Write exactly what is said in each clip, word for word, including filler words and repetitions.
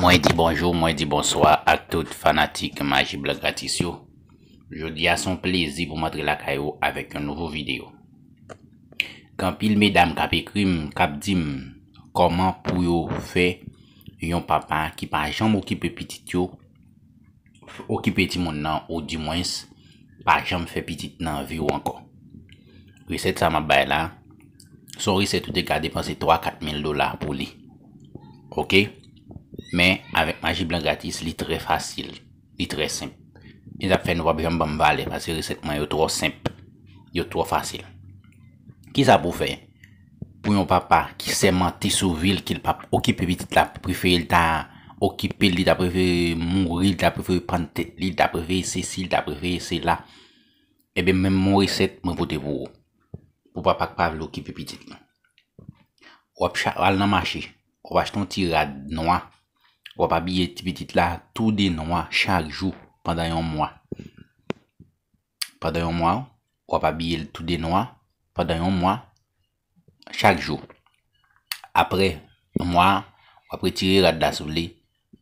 Mwen di bonjou, mwen di bonswa ak tout fanatik Maji Blan Gratis yo. Jodi a se yon plezi pou m antre lakay ou avèk yon nouvo videyo. Gen anpil medam k ap ekri m, k ap di m kòman pou yo fè yon papa ki pa janm okipe pitit yo, okipe timoun nan, ou dimwens pa janm fè pitit nan vi w ankò. Resèt sa m ap bay la, se yon resèt ou te ka depanse twa, kat mil dola pou li. Oke? Men, avèk Maji Blan Gratis, li trè fasil, li trè senp. E sa fè nou p ap janm ban m valè, paske resèt mwen yo twò senp, yo twò fasil. Kisa pou w fè pou yon papa ki sèmante sou vi l, ke l p ap okipe pitit la, prefere l ta okipe l, li ta prefere mouri, li ta prefere pann tèt li, li ta prefere sesi, li ta prefere sela? Ebyen, menm yon resèt mwen pote pou ou. Pou papa k pa vle okipe pitit li. W ap cha-, al nan mache, w ap achte yon ti rad nwa, w ap abiye ti pitit la tou de nwa chak jou pandan yon mwa. Pandan yon mwa, w ap abiye l tou de nwa pandan yon mwa, chak jou. Apre yon mwa, w ap retire rad la sou li,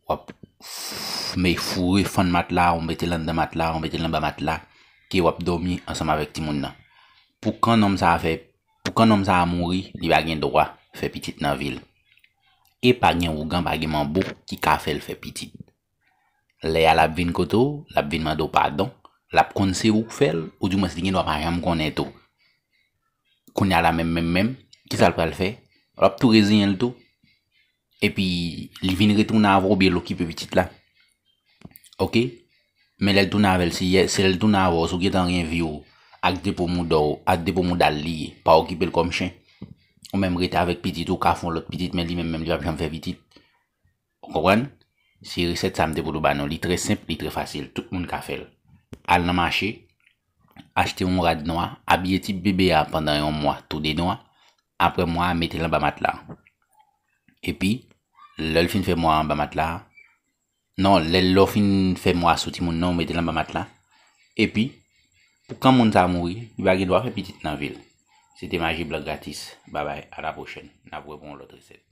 w ap f-, men foure fann matla, ou mete l anndan matla, ou mete l anba matla, ke w ap dòmi ansanm avèk timoun nan. Pou kan nonm sa a fè, pou kan nonm sa a mouri, li pa gen dwa fè pitit nan vi l. E pa gen ougan, pa gen manbo ki ka fè l fè pitit. Lè a l ap vin kote w, l ap vin mande w padon, l ap konn se ou k fè l, oudimwens li gen dwa pa janm konnen tou. Kounye a la menm, menm, menm, kisa l pral fè? L ap tou reziyen l tou. Epi, li vin retounen avè w oubyen l okipe pitit la. Oke? Men lè l tounen avè l, se, se lè l tounen avè w, si w gentan gen vi w, ak depo mouda w, ak depo mouda l li ye, pa okipe l kòm chen. Ou menm rete avèk pitit ou, ka fè yon lòt pitit, men li menm, menm li p ap janm fè pitit. Ou konprann? Se resèt sa m te pote ba nou. Li trè senp, li trè fasil. Tout moun ka fè l. Al nan mache, achte yon rad nwa, abiye ti bebe a pandan yon mwa, tou de nwa. Apre mwa a, mete l anba matla. Epi, lè l fin fè mwa anba matla, non, lè, lè w fin fè mwa sou timoun nan, ou mete l anba matla. Epi, pou kan moun sa a mouri, li pa gen dwa fè pitit nan vi l. Se te Maji Blan Gratis. Babay, a la pwochèn. N ap wè pou yon lòt resèt.